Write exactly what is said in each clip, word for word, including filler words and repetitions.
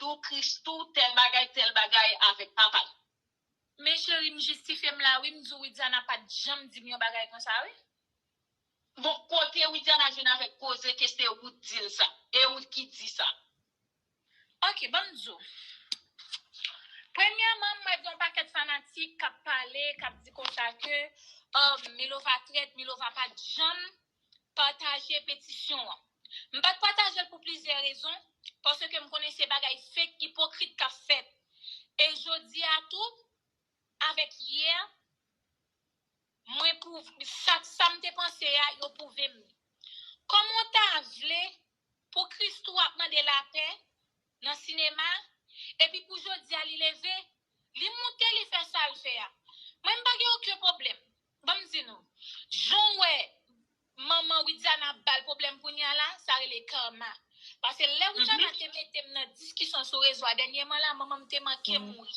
Christoo, Christoo, tèl bagay, tèl bagay avèk papa l. Men cheri, m jistifye m la wi, m di w Widiana pa t janm di m yon bagay konsa wi. Bon, kote Widiana jwenn avèk koze ke se ou k di l sa? E ou ki di sa? Ok, ban m di w. Premyèman, m wè gen yon pakèt fanatik k ap pale, k ap di konsa ke um, Milova trèt, Milova pa t janm pataje petisyon an. M pa t pataje l pou plizyè rezon, paske m konnen se bagay fake, ipokrit k ap fèt. E jodi a tou, avèk yè, mwen pou sa, sa m te panse a, yo pwouve m li. Kòman w ta vle pou Christoo ap mande lapè nan sinema, epi pou jodi a li leve, li moute, li fè sa l fè a? Mwen, m pa gen okenn pwoblèm. Ban m di nou, jan w wè manman Widiana ap ba l pwoblèm kounye a la, sa rele karma. Paske lè Widiana te mete m nan diskisyon sou rezo a dènyèman la, manman m te manke mouri.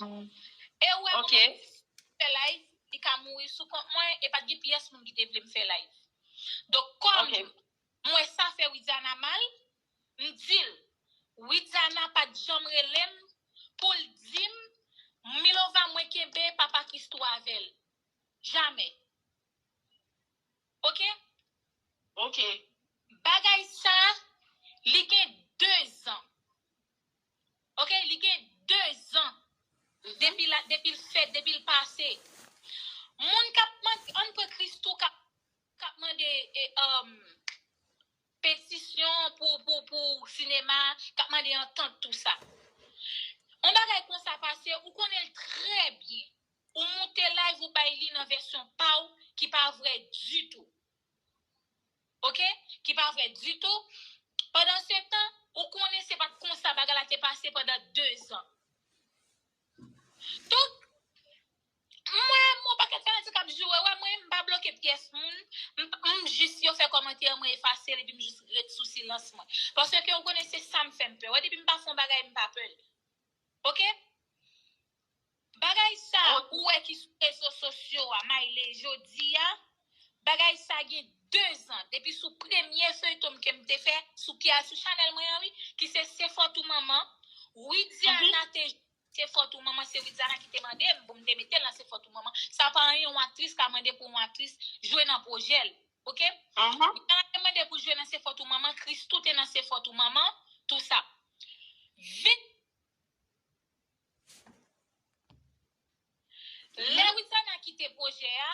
E ou wè manman m fè live, li ka mouri sou kont mwen, e pa t gen pyès moun ki te vle m fè live. Donk, kòm m wè sa fè Widiana mal, m di l, Widiana pa t janm rele m pou l di m, Milova mwen kenbe papa Christoo avè l. Jamè. Ok? Ok. Bagay sa, li gen dezan. Ok? Li gen dezan. Depi la, depi l fèt, depi l pase. Moun k ap mande, ann pran Christoo k ap, k ap mande e, um, petisyon pou, pou, pou sinema, k ap mande antant, tou sa. Yon bagay konsa pase, ou konnen l trè byen. Ou moute live, ou bay li nan vèsyon pa w ki pa vrè ditou. Ok? Ki pa vrè ditou. Pandan se tan, ou konnen se pa t konsa bagay la te pase pandan dezan. Donk, mwen, mwen pakèt fanatik ap joure, wè mwen, m pa bloke pyès moun, m, m jis yo fè kòmantè, mwen efase l, epi m jis ret sou silans mwen. Paske ou konnen se sa m fè m pè. Wè, depi m pa fè yon bagay, m pa pè l. Ok? Bagay sa ou wè ki sou rezo sosyo a, Mayle, jodi a, bagay sa gen dezan, depi sou premye feyton ke m te fè, sou ki al sou chanèl mwen an, wi, ki se Se Fòt ou Manman, Widiana te Se Fòt ou Manman, se Widiana ki te mande m pou m te mete l nan Se Fòt ou Manman. Sa pa anyen yon aktris ka mande pou yon aktris jwe nan pwojè l, ok? Widiana te mande pou jwe nan Se Fòt ou Manman, Christoo te nan Se Fòt ou Manman, tou sa. Vit Lè Widiana kite pwojè a,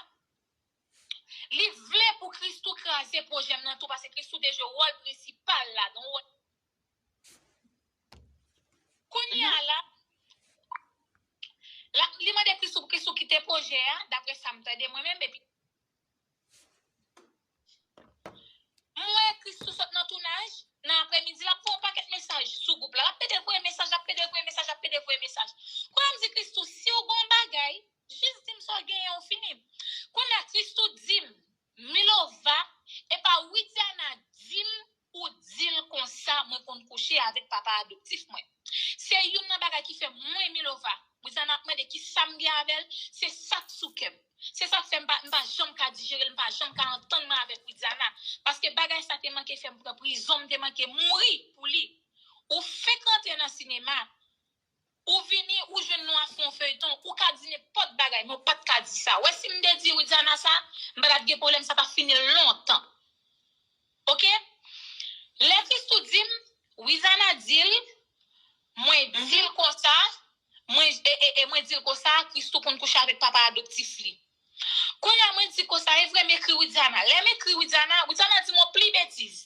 li vle pou Christoo kraze pwojè m nan tou, paske Christoo te jwe wòl prensipal ladan. Kounye a la, la, li mande Christoo pou Christoo kite pwojè a, daprè sa m tande mwen menm, epi M wè Christoo sot nan tounaj, nan aprèmidi, l ap voye yon pakèt mesaj sou gwoup la. L ap pede voye mesaj, l ap pede voye mesaj, l ap pede voye mesaj. Kounye a m di Christoo, si w gen yon bagay, jis di m sa w genyen, w fini. Kounye a Christoo di m, Milova, e pa Widiana di m ou di l konsa mwen konn kouche avèk papa adoptif mwen. Se youn nan bagay ki fè mwen, Milova, Widiana ap mande kisa m gen avè l, se sa k sou kè m. Se sa k fè m pa, m pa janm ka dijere l, m pa janm ka antann mwen avèk Widiana. Paske bagay sa te manke fè m pran prizon, m te manke mouri pou li. Ou fenk rantre nan sinema, ou vini, ou jwenn nou ap fè yon feyton, ou ka di nenpòt bagay, men w pa t ka di sa. Wè, si m te di Widiana sa, m pa t ap gen pwoblèm, sa t ap fini lontan. Ok? Lè Christoo di m, Widiana di l, mwen di l konsa, mwen, e, e, e mwen di l konsa, Christoo konn kouche avèk papa adoptif li. Kounye a mwen di konsa, e vre m ekri Widiana. Lè m ekri Widiana, Widiana di m yon pli betiz.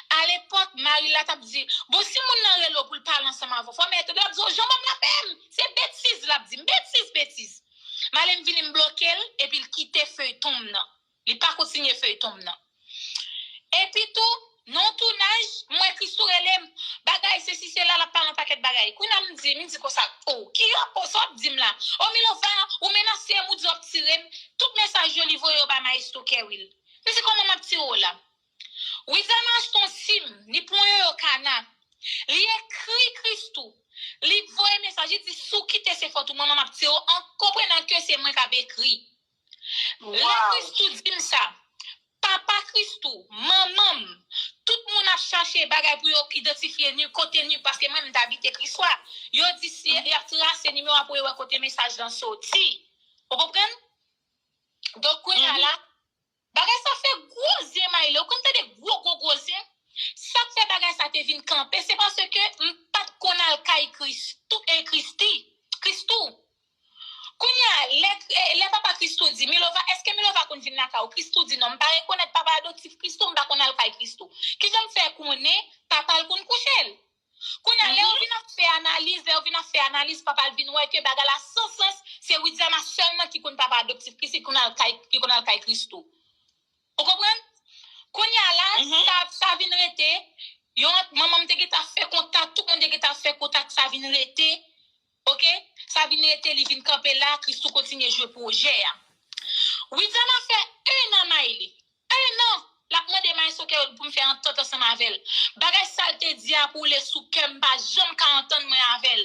Alepòk, mari l la t ap di, bon, si moun nan rele w pou l pale ansanm avè w, fò mèt ou, l ap di w, jan ban m lapè m, se betiz l ap di m, betiz, betiz. M ale m vini m bloke l, epi l kite feyton m nan. Li pa kontinye feyton m nan. Epi tou, nan yon tounaj, m wè Christoo rele m, bagay, sesi, sela, l ap pale yon pakèt bagay. Kounye a m di, m di konsa, o, ki rapò sa w ap di m la? O, Milova, ou menase m, ou di w ap tire m. Tout mesaj yo, li voye yo bay Maestro Kerwill. M di, kòman m ap tire w la? Widiana achte yon sim, li pran yon yoyo kana. Li ekri Christoo. Li voye mesaj, li di, si w kite Se Fòt ou Manman, m ap tire w, an konprenan ke se mwen k ap ekri. Lè Christoo di m sa, papa Christoo, manman m, tout moun ap chache bagay pou yo idantifye idantifye ni kote ni, paske mwen, m t abite Kriswa. Yo di si y ap trase nimewo a pou yo wè kote mesaj lan soti. Ou konprann? Donk, kounye a la, bagay sa fè gwo zen, Mayle. Ou konn tande gwo, gwo, gwo zen? Sa k fè bagay sa te vin kanpe, se paske m pa t konn al kay Kristou, e Kristi, Kristou. Kounye a, lè, eh, lè papa Kristou di, "Milova, èske Milova konn vin lakay ou?" Kristou di, "Non, m pa rekonèt papa adoptif Kristou, m pa konn al kay Kristou." Kijan m fè konnen papa l konn kouche l? Kounye a, lè yo vin ap fè analiz, lè yo vin ap fè analiz, papa l vin wè ke bagay la san sans, se Widiana sèlman ki konn papa adoptif Kristou, ki konn al kay, ki konn al kay Kristou. Ou konprann? Kounye a la, sa, sa vin rete, yon, manman m te gentan fè kontak, tout moun te gentan fè kontak, sa vin rete, oke? Sa vin rete, li vin kanpe la, Kristou kontinye jwe pwojè a. Widiana fè en an, Mayle. En an! L ap mande Maestro Kerwil pou m fè antant ansanm avè l. Bagay sa l te di a pou l e sou kè m, pa janm ka antann mwen avè l.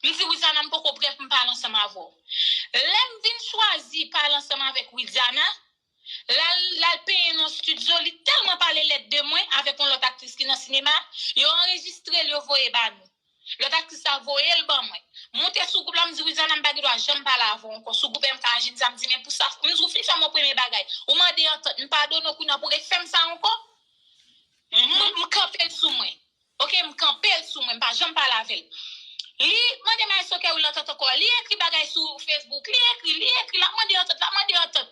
M di, "Widiana, m poko prè pou m pale ansanm avè w." Lè m vin chwazi pale ansanm avèk Widiana, l al, l al penyen nan estidyo, li tèlman pale lèd de mwen avèk yon lòt aktris ki nan sinema, yo anrejistre l, yo voye ba nou. Lòt aktris la voye l ban mwen. Moute sou gwoup la, m di, "Widiana, m pa gen dwa janm pale avè w ankò." Sou gwoup M K a jodi a, m di, "Men pou sa, m di w fin fè m yon premye bagay. Ou mande antant, m padone w, kounye a pou w refè m sa ankò?" M, m kanpe l sou mwen. Oke, m kanpe l sou mwen, m pa janm pale avè l. Li mande Maestro Kerwil antant ankò. Li ekri bagay sou Facebook, li ekri, li ekri, l ap mande antant, l ap mande antant.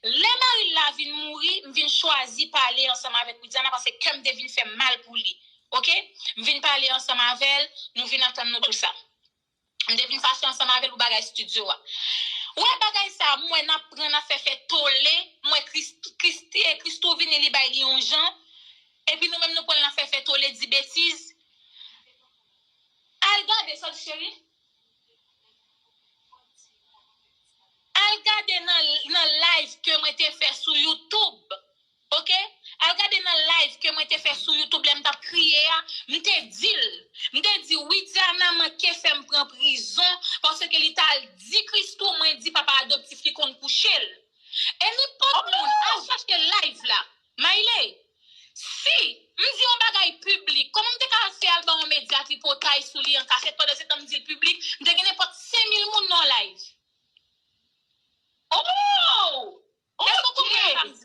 Lè mari l la vin mouri, m vin chwazi pale ansanm avèk Widiana paske kè m te vin fè m mal pou li. Oke? M vin pale ansanm avè l, nou vin antann nou tou sa. M te vin fache ansanm avè l pou bagay estidyo a. Ou wè bagay sa, m wè n ap pran, n ap fè fè tole, m wè Kris-, Kris-, eh, Christoo vini, li bay li yon jan, epi nou menm nou pran l, n ap fè fè tole, di betiz. Al gade, sa w di, cheri? Al gade nan, nan live ke mwen te fè sou YouTube. Oke? Al gade nan live ke mwen te fè sou YouTube lè m t ap kriye a, m te di l. M te di, "Widiana manke fè m pran prizon paske li t al di Christoo mwen di papa adoptif li konn kouche l." E nenpòt moun, al chache live la. Mayle, si m di yon bagay piblik, kòman m te ka fè al ba yon medya tripotay sou li an kachèt pandan se tan m di l piblik, m te gen nenpòt senk mil moun nan live? Oh! Èske w konprann sa m di?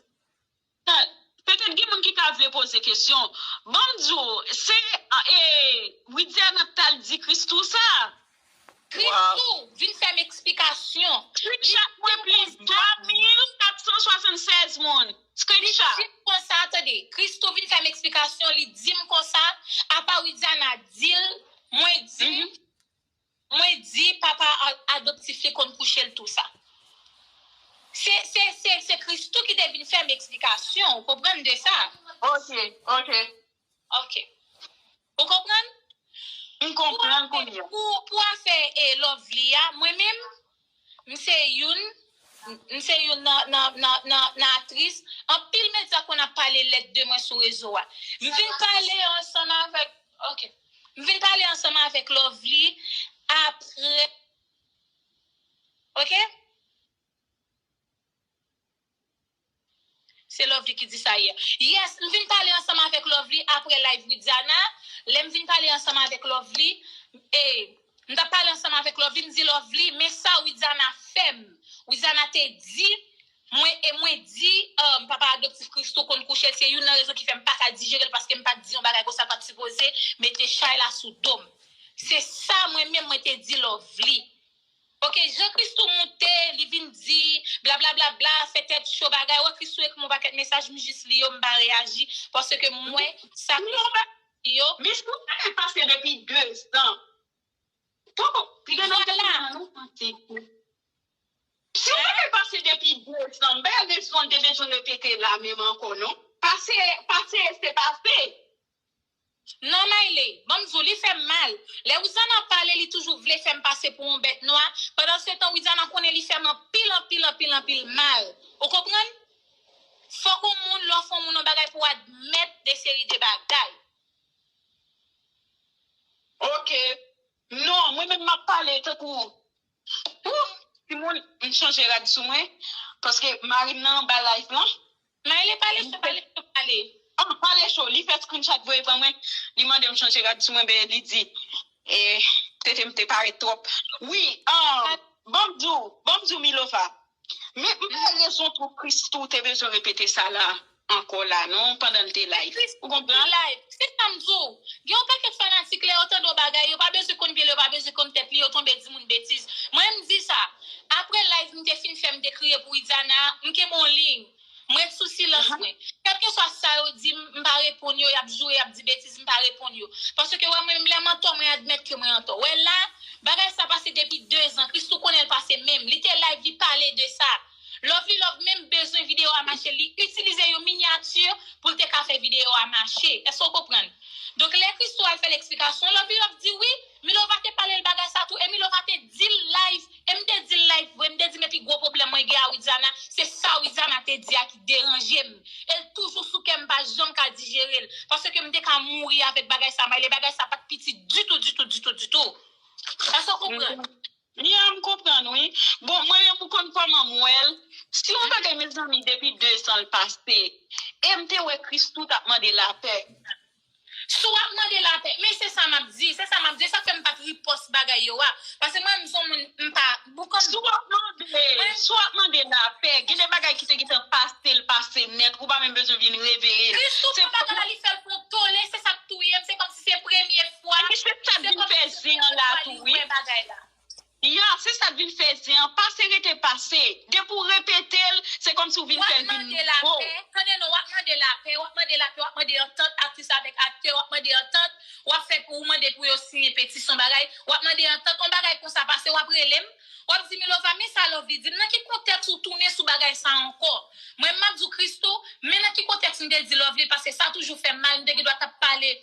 Petèt gen moun ki ka vle poze kesyon. Ban m di w, se, e, Widiana t al di Christoo sa. Christoo vin fè m eksplikasyon. Screenshot mwen plis twa mil kat san swasannsèz moun. Screenshot. Li di m konsa, tande, Christoo vin fè m eksplikasyon, li di m konsa, apa Widiana di l, mwen di, mwen di papa a-, adoptif li konn kouche l tou sa. Se, se, se, se Christoo ki te vin fè m eksplikasyon, ou konprann de sa? Ok, ok. Ok. Ou konprann? M konprann kounye a. Pou, pou afè e Lovely a, mwen menm, m se youn, m se youn nan, nan, nan, nan, nan aktris. Anpil medya konn ap pale lèd de mwen sou rezo a. M vin pale ansanm avèk, ok. M vin pale ansanm avèk Lovely apre. Ok? Se Lovely ki di sa yè. Yes, m vin pale ansanm avèk Lovely apre live Widiana. Lè m vin pale ansanm avèk Lovely, e, m t ap pale ansanm avèk Lovely, m di Lovely, men sa Widiana fè m. Widiana te di, mwen, e mwen di, um, papa adoptif Christoo konn kouche l, se youn nan rezon ki fè m pa ka dijere l, paske m pa t di yon bagay konsa, m pa t sipoze mete chay la sou do m. Se sa mwen menm mwen te di Lovely. Ok, jan Christoo moute, li vin di, bla, bla, bla, bla, fè tèt cho bagay. Wè, Christoo ekri m yon pakèt mesaj, m jis li yo, m pa reyaji, paske m wè sa Christoo di yo. Men si w pa ka pase depi de zan. Poko, piga nan tèt mwen, non, santi. Si w pa ka pase depi de zan, m pa wè rezon de bezwen repete la menm ankò, non. Pase, pase, se pase. Non, Mayle, ban m di w, li fè m mal. Lè Widiana ap pale, li toujou vle fè m pase pou yon bèt nwa. Pandan se tan, Widiana konnen li fè m anpil, anpil, anpil, anpil mal. Ou konprann? Fòk yon moun, lè w fè yon moun yon bagay, pou w admèt de seri de bagay. Ok. Non, mwen menm m ap pale tankou, ou, timoun, m chanje rad sou mwen, paske mari m nan anba live lan. Mayle, pale, pale, pale. Ah, pale cho, li fè screenshot voye ban mwen, li mande m chanje rad sou mwen, ben li di, e, tete m te parèt twòp. Wi, ah, ban m di w, ban m di w, Milova. Men m pa rezon tou Christoo te bezwen repete sa la ankò la non, pandan l te live. Ou konprann? Live. Se sa m di w. Gen yon pakèt fanatik, lè yo tande yon bagay, yo pa bezwen konn pye l, yo pa bezwen konn tèt li, yo tonbe di moun betiz. Mwen, m di sa. Apre live m te fin fè, m te kriye pou Widiana, m kenbe yon liy. M ret sou silans mwen. Kèlkeswa sa yo di m, m pa reponn yo, y ap joure, y ap di betiz, m pa reponn yo. Paske wè mwen menm lè m antò, mwen admèt ke mwen antò. Wè la, bagay sa pase depi dezan. Christoo konnen l pase menm. Li te live, li pale de sa. Lovely Love menm bezwen videyo a mache, li itilize yon minyati pou l te ka fè videyo a mache. Èske w konprann? Donk, lè Christoo al fè l eksplikasyon, Lovely Love di wi, Milova te pale l bagay sa tou, e Milova te di l live, e m te di l live vre, m te di men pi gwo pwoblèm mwen gen a Widiana, se sa Widiana te di a ki deranje m. E l toujou sou kè m, m pa janm ka dijere l, paske m te ka mouri avèk bagay sa, Mayle, bagay sa pa t piti ditou, ditou, ditou, ditou. Èske w konprann? Ya, m konprann, wi. Bon, mwen menm, ou konn kòman m wè l. Si yon bagay, mezanmi, depi dezan l pase, e m te wè Christoo t ap mande lapè. Si w ap mande lapè, men se sa m ap di, se sa m ap di, sa k fè m pa t ripòs bagay yo a. Paske mwen, m se yon moun, m pa, boukan m. Si w ap mande, si w ap mande lapè, gen de bagay ki te gentan pase l pase nèt, ou pa menm bezwen vin reveye l. Christoo pran bagay la, li fè l pran tole, se sa k touye m, se kòmsi se premye fwa, se kòmsi se premye fwa li wè bagay la. Ya, se sa k vin fè zen an pase rete pase. Depi w repete l, se kòmsi w vin fè l vin nouvo. W ap mande lapè, tande non, w ap mande lapè, w ap mande lapè, w ap mande antant aktris avèk aktè, w ap mande antant, w ap fè pou w mande pou yo siyen petisyon bagay, w ap mande antant, yon bagay konsa pase, w ap rele m, w ap di Milova, men sa Lovely di m, nan ki kontèks ou tounen sou bagay sa ankò? Mwen, m ap di w Christoo, men nan ki kontèks m te di Lovely, paske sa toujou fè m mal, m te gen dwa t ap pale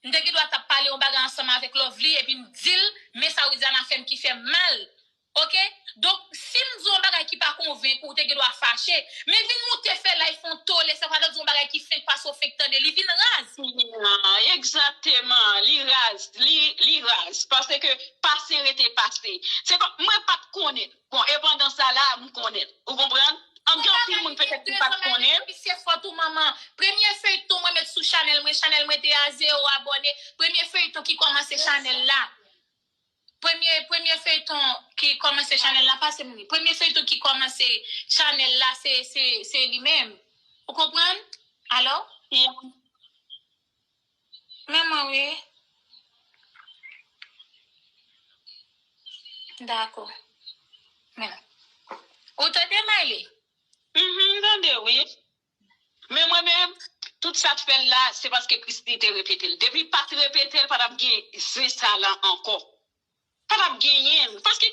M te gen dwa t ap pale yon bagay ansanm avèk Lovely, epi m di l, men sa Widiana fè m ki fè m mal. Oke? Donk, si m di yon bagay ki pa konvenk ou, ou te gen dwa fache. Men vin moute fè live fè yon tole, sa vle di yon bagay ki fenk pase w fenk tande, li vin raz. Ya, egzakteman, li raz, li, li raz. Paske pase rete pase. Se kòm, mwen pa t konnen. Bon, e pandan sa la, m konnen. Ou konprann? An gen anpil moun petèt ki pa t konnen. Misye fò tou manman. Premye feyton mwen met sou chanèl mwen, chanèl mwen te a zewo abòne. Premye feyton ki kòmanse chanèl la. Premye, premye feyton ki kòmanse chanèl la, pase m li. Premye feyton ki kòmanse chanèl la, se, se, se li menm. Ou konprann? Alò? Ya. Men mwen, wi. Dakò. Men. Ou tande, Mayle? Mhm, m tande, wi. Men mwen menm, tout sa k fè l la, se paske Christoo te repete l. Depi pa t repete l, pa t ap gen zen sa la ankò. Pa t ap genyen l. Paske,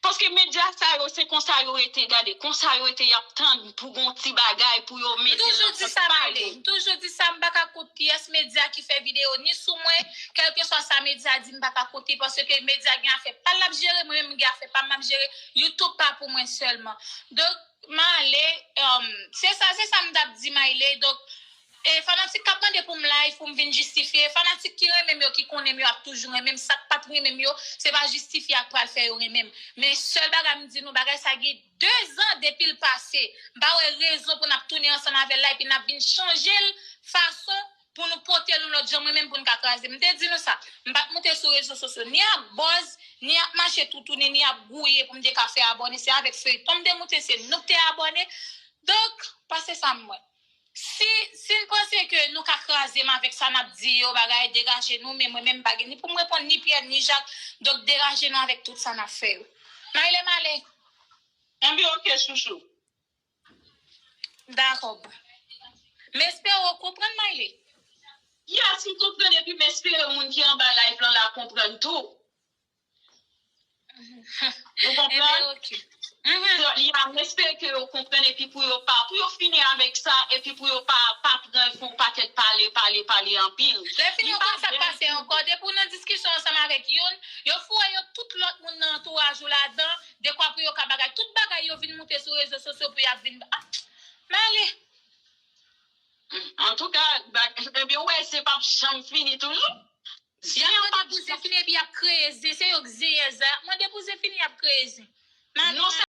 paske medya sa yo, se konsa yo rete, gade, konsa yo rete, y ap tann pou gon ti bagay, pou yo mete nan sant pale. M toujou di sa, Mayle. M toujou di sa, m pa ka kont pyès medya ki fè videyo ni sou mwen, kèlkeswa sa medya di, m pa ka kont li, paske medya gen afè pa l l ap jere, mwen menm m gen afè pa m m ap jere. YouTube pa pou mwen sèlman. Donk, Mayle, um, se sa, se sa m t ap di, Mayle. Donk, e fanatik k ap mande pou m live, pou m vin jistifye, fanatik ki renmen m yo, ki konnen m yo ap toujou renmen m. Sa k pa t renmen m yo, se pa jistifye a k pral fè yo renmen m. Men sèl bagay m di nou, bagay sa gen dezan depi l pase. M pa wè rezon pou n ap tounen ansanm avè l la, epi n ap vin chanje l fason pou nou pote l yon lòt jan, mwen menm pou n ka kraze m. M te di nou sa. M pa t moute sou rezo sosyo, ni ap buzz, ni ap mache toutouni, ni ap gouye pou m te ka fè abòne. Se avèk feyton m te moute, se nou k te abòne. Donk, pase sa m wè. Si, si n panse ke nou ka kraze m avèk sa n ap di yo, bagay, degaje nou, men mwen menm m pa gen ni pou m reponn ni Pyè ni Jak, donk degaje nou avèk tout sa n ap fè yo. Mayle, m ale. Anben, oke, chouchou. Dakò, bon. M espere w konprann, Mayle. Yes, m konprann, epi m espere moun ki anba live lan la konprann tou. Ou konprann? Ebyen, oke. Mhm. So, li a, m espere ke yo konprann epi pou yo pa, pou yo fini avèk sa, epi pou yo pa, pa pran yon pakèt pale, pale, pale anpil. Lè fini yo konn sa k pase ankò. Depi w nan diskisyon ansanm avèk youn, yo foure yo tout lòt moun nan antouraj ou ladan, dekwa pou yo ka bagay. Tout bagay yo vin moute sou rezo sosyo pou y ap vin. Ah, m ale. Antouka, bag-, ebyen, w wè, se p ap janm fini toujou. Y ap mande pou zefini epi y ap kreye zen. Se yo k zen yè sa. Y ap mande pou zefini, y ap kreye zen. Non, se